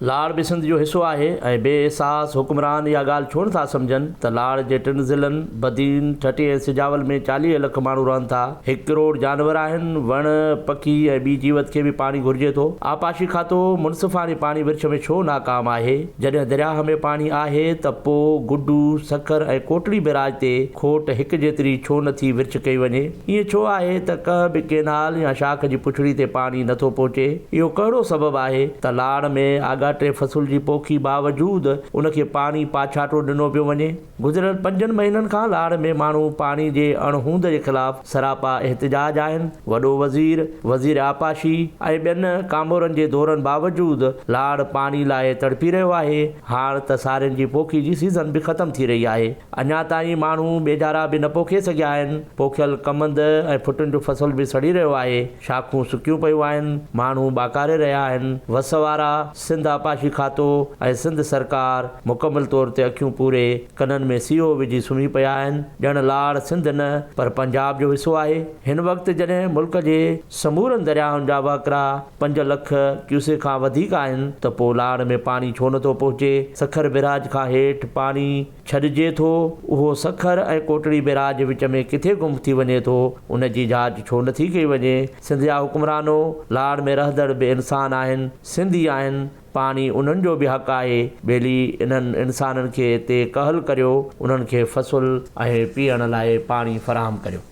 لاڙ به سنڌ جو حصو آهي ۽ بي احساس حڪمران اها ڳالهه ڇو نٿا سمجهن ته لاڙ جي ٽن ضلعن بدين، ٺٽي ۽ سجاول ۾ 40 لک ماڻهو رهن ٿا، هڪ ڪروڙ جانور آهن، وڻ، پکي ۽ ٻي جيوت کي به پاڻي گهرجي ٿو. آبپاشي کاتو منصفاڻي پاڻي ورڇ ۾ ڇو ناڪام آهي؟ جڏهن درياهه ۾ پاڻي آهي ته پو گڊو، سکر ۽ ڪوٽڙي بئراج تي کوٽ هڪ جيتري ڇو نٿي ورڇ ڪئي وڃي؟ ائين ڇو آهي ته ڪنهن به ڪينال يا شاخ جي پڇڙي تي پاڻي نه ٿو پهچي؟ اهو ڪهڙو سبب آهي ته لاڙ ۾ آڳاٽي فصل جي پوکي باوجود ان کي پاڻي پاڇاٽو ڏنو پيو وڃي؟ گذريل پنجن مهينن کان لاڙ ۾ ماڻهو پاڻي جي اڻ هوند جي خلاف سراپا احتجاج آهن. وڏو وزير، وزير آبپاشي ۽ ٻين ڪامورن جي دورن باوجود لاڙ پاڻي لاء تڙپي رهيو آهي. هاڻ ته سارين جي پوکي جي سيزن به ختم ٿي رهي آهي. اڃا تائين ماڻهو ٻيجارا به نه پوکي سگهيا آهن. پوکيل ڪمند ۽ ڦٽن جو فصل به سڙي رهيو آهي. شاخون سڪيون پيون آهن. ماڻهو ٻاڪاري رهيا آهن. وس وارا، سنڌ آبپاشي کاتو ۽ سنڌ سرڪار مڪمل طور تي اکيون پوري ڪنن ۾ سيهو وجهي سمهي پيا آهن. ڄڻ لاڙ سنڌ نه پر پنجاب جو حصو آهي. هن وقت جڏهن ملڪ جي سمورن درياهن جا وهڪرا 5 لک ڪيوسڪ کان وڌيڪ آهن ته پوء لاڙ ۾ پاڻي ڇو نٿو پهچي؟ سکر بئراج کان هيٺ پاڻي ڇڏجي ٿو، اهو سکر ۽ ڪوٽڙي بئراج وچ ۾ ڪٿي گم ٿي وڃي ٿو، ان جي جاچ ڇو نٿي ڪئي وڃي؟ سنڌ جا حڪمرانو لاڙ ۾ رهندڙ به انسان آهن، سنڌي آهن، پاڻي انهن جو به حق آهي، ٻيلي انهن انسانن کي تي ڪهل ڪريو، انهن کي فصل ۽ پيئڻ لاء پاڻي فراهم ڪريو.